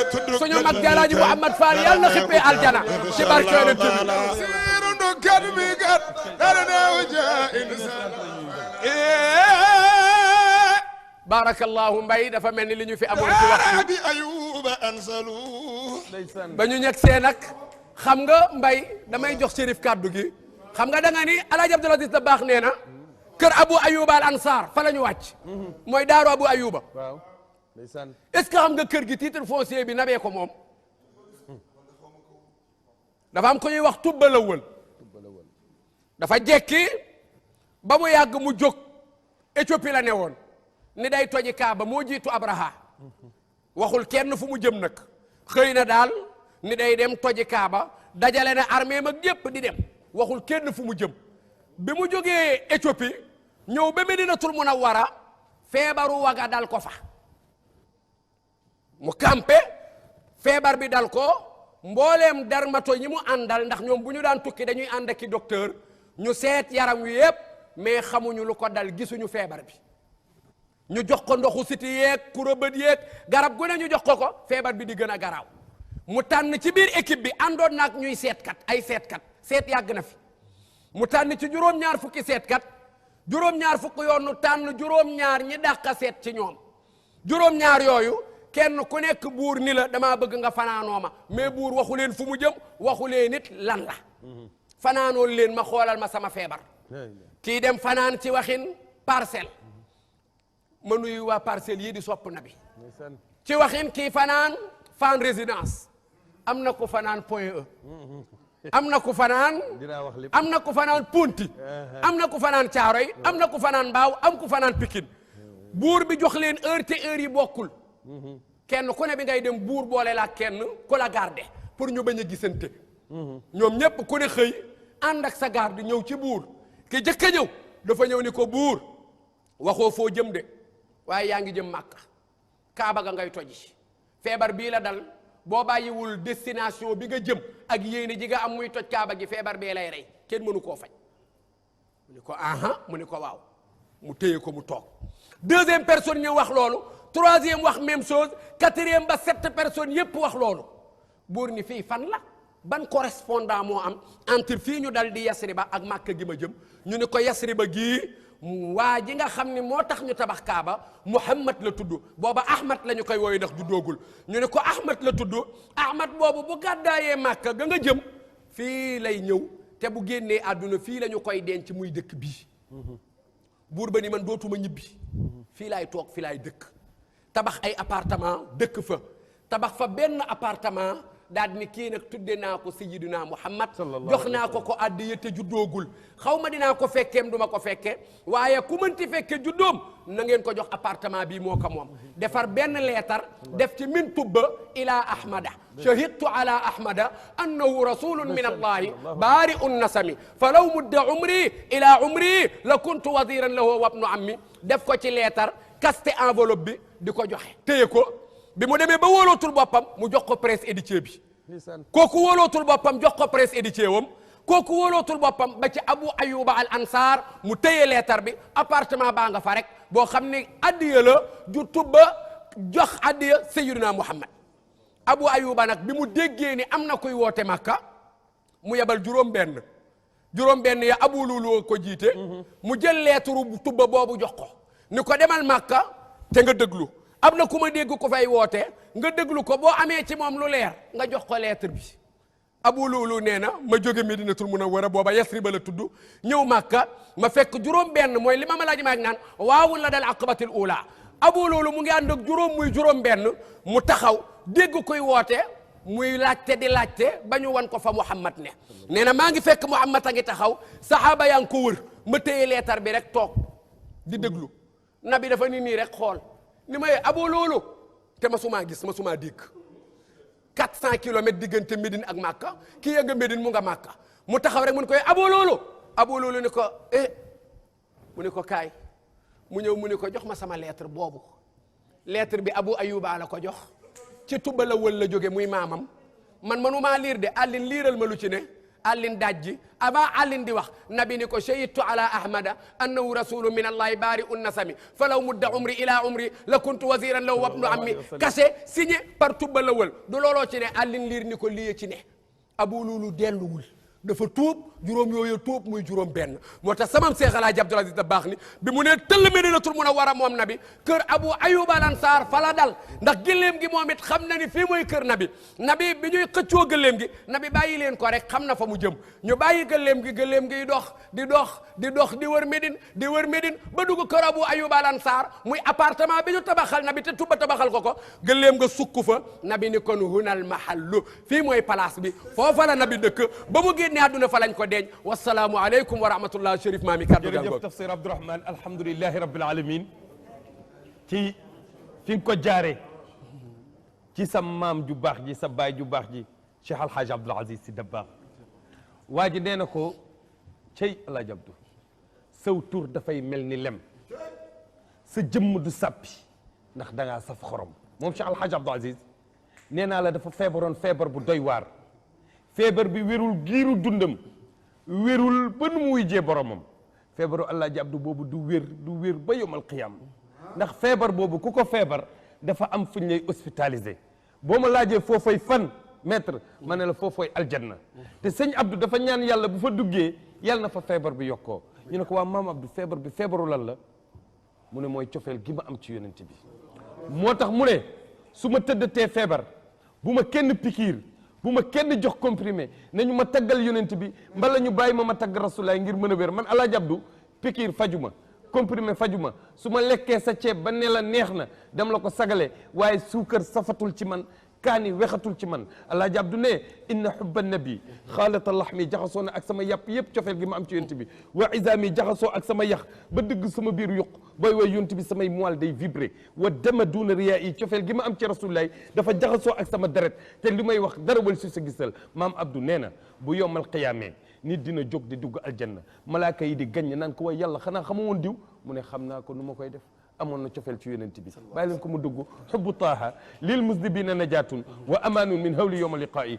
suñu mag Alaaji Mouhamad Fall yal na xippee aljana ci barke Yonent bi barakallahu mbay dafa mel ni li ñu fi amoon ci waxtu ba ñu ñeg see nag xam nga mbay damay jox Chérif kàddu gi xam nga da nga ni El Hadj Abdoul Aziz Dabakh nee na kër Abu Ayyuba al Ansar fa la ñu wàcc mooy daaru Abu Ayyuba
waaw ndeysaan
est-ce que xam nga kër gi titre foncier bi nabee ko moom dafa am ko ñuy wax tubbalawal dafa jekki ba mu yàgg mu jóg Éthiopie la ne woon ni day toji Kaaba moo jiitu Abraha waxul kenn fu mu jëm nag xëy na daal ni day dem toji Kaaba dajale na armée mag yépp di dem waxul kenn fu mu jëm bi mu jógee Éthiopie ñëw ba Medinatul Munawwara feebaru waga dal ko fa mu campé feebar bi dal ko mbooleem dermato ñi mu àndal ndax ñoom bu ñu daan tukki dañuy ànd ak i docteur ñu seet yaram wi yépp mais xamuñu lu ko dal gisuñu feebar bi ñu jox ko ndoxu siti yeeg kurobët yeeg garab gu ne ñu jox ko feebar bi di gën a garaaw mu tànn ci biir équipe bi àndoon naag ñuy seetkat ay seetkat seet yàgg na fi mu tànn ci juróom-ñaar fukki seetkat juróom-ñaar fukki yoon nu tànn juróom-ñaar ñi dàqa seet ci ñoom juróom-ñaar yooyu kenn ku nekk buur ni la damaa bëgg nga fanaanoo ma mais buur waxu leen fu mu jëm waxu leen nit lan la fanaanoon leen ma xoolal ma sama feebar kii dem fanaan ci waxin parcelle ma nuyu waa parcelle yi di sopp na bi ci waxin kii fanaan Fann Résidence am na ku fanaan Point E am na ku fanaan am na ku fanaan Ponti am na ku fanaan Caaroy am na ku fanaan Mbaaw am ku fanaan Pikine buur bi jox leen heure te heure yi bokkul kenn ku ne bi ngay dem buur boole la kenn ku la garde pour ñu bañ a gisante ñoom ñépp ku ne xëy ànd ak sa garde ñëw ci buur ki jëkk a ñëw dafa ñëw ni ko buur waxoo foo jëm de waaye yaa ngi jëm Màkka Kaaba ga ngay toji feebar bii la dal boo bàyyiwul destination bi nga jëm ak yéene ji nga am muy toj Kaaba gi feebar bee lay rey kenn mënu koo faj mu ni ko aha mu ni ko waaw mu téye ko mu toog deuxième personne ñëw wax loolu troisième wax même chose quatrième ba 7 personnes yépp wax loolu buur ni fii fan la ban correspondant moo am entre fii ñu dal di Yasriba ak Màkka gi ma jëm ñu ni ko Yasriba gii waa ji nga xam ni moo tax ñu tabax Kaaba Muhammad la tudd booba Ahmad la ñu koy wooyu ndax juddoogul ñu ne ko Ahmad la tudd Ahmad boobu bu gàddaayee Màkka ga nga jëm fii lay ñëw te bu génnee àdduna fii la ñu koy denc muy dëkk bii buur ba ni man dootuma ñibbi fii laay toog fii laay dëkk tabax ay appartement dëkk fa tabax fa benn appartement daal ni kii nag tudde naa ko Sayyidina Muhammad jox naa ko ko addiya te juddoogul xaw ma dinaa ko fekkeem duma ko fekke waaye ku mënti fekke juddoom na ngeen ko jox appartement bii moo ko moom defar benn leetar def ci min tubba ila ahmada shahidtu ala ahmada annahu rasulun min allahi bari'un nasami fa law mudda umri ila umri la kuntu waziran lahu wa ibnu ammi def ko ci leetar kaste enveloppe bi di ko joxe téye ko bi mu demee ba wóolootul boppam mu jox ko presse éditier bi kooku wóolootul boppam jox ko presse éditier wam kooku wóolootul boppam ba ci Abu Ayyuba al Ansar mu téye leetar bi appartement baa nga fa rek boo xam ne addiya la ju tubba jox addiya Sayyidina Muhammad Abu Ayyuba nag bi mu déggee ni am na koy woote Makka mu yebal juróom benn juróom benn ya Abu Lulu ko jiite mu jël leeturu tubba boobu jox ko ni ko demal Màkka te nga déglu am na ku ma dégg ko fay woote nga déglu ko boo amee ci moom lu leer nga jox ko lettre bi Abu Lulu nee na ma jóge Medinatul Munawwara booba Yasriba la tudd ñëw Màkka ma fekk juróom benn mooy li ma laaj maag naan waawul la dal aqabatil ula Abu Lulu mu ngi ànd ak juróom muy juróom benn mu taxaw dégg koy woote muy laajte di laajte ba ñu wan ko fa Muhammad ne nee na maa ngi fekk Muhammad a ngi taxaw saxaaba yaa ngi ko wër ma téye leetar bi rek toog di déglu nabi dafa nii rek xool ni may Abu Lulu te masumaa gis masumaa dégg 400 kilomètres diggante Médine ak Makka kii ya nga Médine mu nga Makka mu taxaw rek mu ne koy Abu Lulu ni ko mu ne ko kaay mu ñëw mu ne ko jox ma sama lettre boobu lettre bi Abu Ayuba la ko jox ci Tuba la wël la jóge muy maamam man manumaa liir de àllin liiral ma lu ci ne àllin dajji avant àllin di wax nabi ni ko shahidtu ala ahmada annahu rasulu min allahi bari un nasami falaw mudda umri ila umri la kuntu waziran law wabnu ammi kase signé par Tuba la wël du looloo ci ne àllin liir ni ko liye ci ne Abu Lulu delluwul dafa tuub juróom yooyu tuub muy juróom benn moo tax samam Seex Alaaji Abdul Aziz Dabaax ni bi mu ne tëll Medinatul Munawwara moom nabi kër Abu Ayyub al Ansaar fa la dal ndax gëléem gi moom it xam na ni fii mooy kër nabi bi ñuy xëccoo gëléem gi nabi bàyyi leen ko rek xam na fa mu jëm ñu bàyyi gëléem gi dox di wër Médine ba dugg kër Abu Ayyub al Ansaar muy appartement bi ñu tabaxal nabi te Tuba tabaxal ko gëléem nga sukk fa nabi ni kon hunal mahallu fii mooy place bi foofa la nabi dëkk ba mu génne àdduna fa lañ ko deeñ wasalaamu aleykum wa rahmatullah Chérif Maami kaddu
jërëjëf tafsir Abdourahmane alhamdulilahi rabbil alamin ci fi nga ko jaare ci sa maam ju baax ji sa baay ju baax ji Cheikh Alhaji Abdoul Aziz Sy Dabakh waa ji nee na ko cey Alaaji Abdou saw tur dafay mel ni lem sa jëmm du sàppi ndax da ngaa saf xorom moom Cheikh Alhaji Abdoul Aziz nee naa la dafa feebaroon feebar bu doy waar feebar bi wérul giiru dundam wérul ba nu muy jee boromam feebaru Alaaji Abdu boobu du wér ba yomal qiyam ndax feebar boobu ku ko feebar dafa am fuñ lay hospitalisé boo ma laajee foofay fan maître ma ne la foofay aljanna te sëñ Abdou dafa ñaan yàlla bu fa duggee yàlla na fa feebar bi yokkoo ñu ne ko waa maam Abdou feebar bi feebaru lan la mu ne mooy cofeel gi ma am ci yonent bi moo tax mu ne su ma tëddatee feebar bu ma kenn pikiir bu ma kenn jox comprimé nañu ma taggal yonent bi mbala ñu bàyyi ma tagg rasulaay ngir mën a wér man Alaaji Abdu pikiir fajuma comprimé fajuma su ma lekkee sa ceeb ba ne la neex na dem la ko sagale waaye suukar safatul ci man kaani wexatul ci man Alaaji Abdu ne inna hubba nabi xaalata laxmi jaxasoo na ak sama yàpp yëpp cofeel gi ma am ci yonent bi wa isaami jaxasoo ak sama yax ba dëgg sama biir yuq booy way yonent bi samay moelle day vibré wa dama duuna riyaa yi cofeel gi ma am ci rasulullaay dafa jaxasoo ak sama deret te li may wax dara wal si sa gisal maam Abdou nee na bu yomal qiyaamee nit dina jóg di dugg aljanna malaaka yi di gaññ naan ko way yàlla xanaa xama woon diw mu ne xam naa ko nu ma koy def amoon na cofeel ci yonent bi bàyyi leen ko mu dugg xubbu taaha lil musdibina najatun wa amaanun min hawli yowma liqaa'i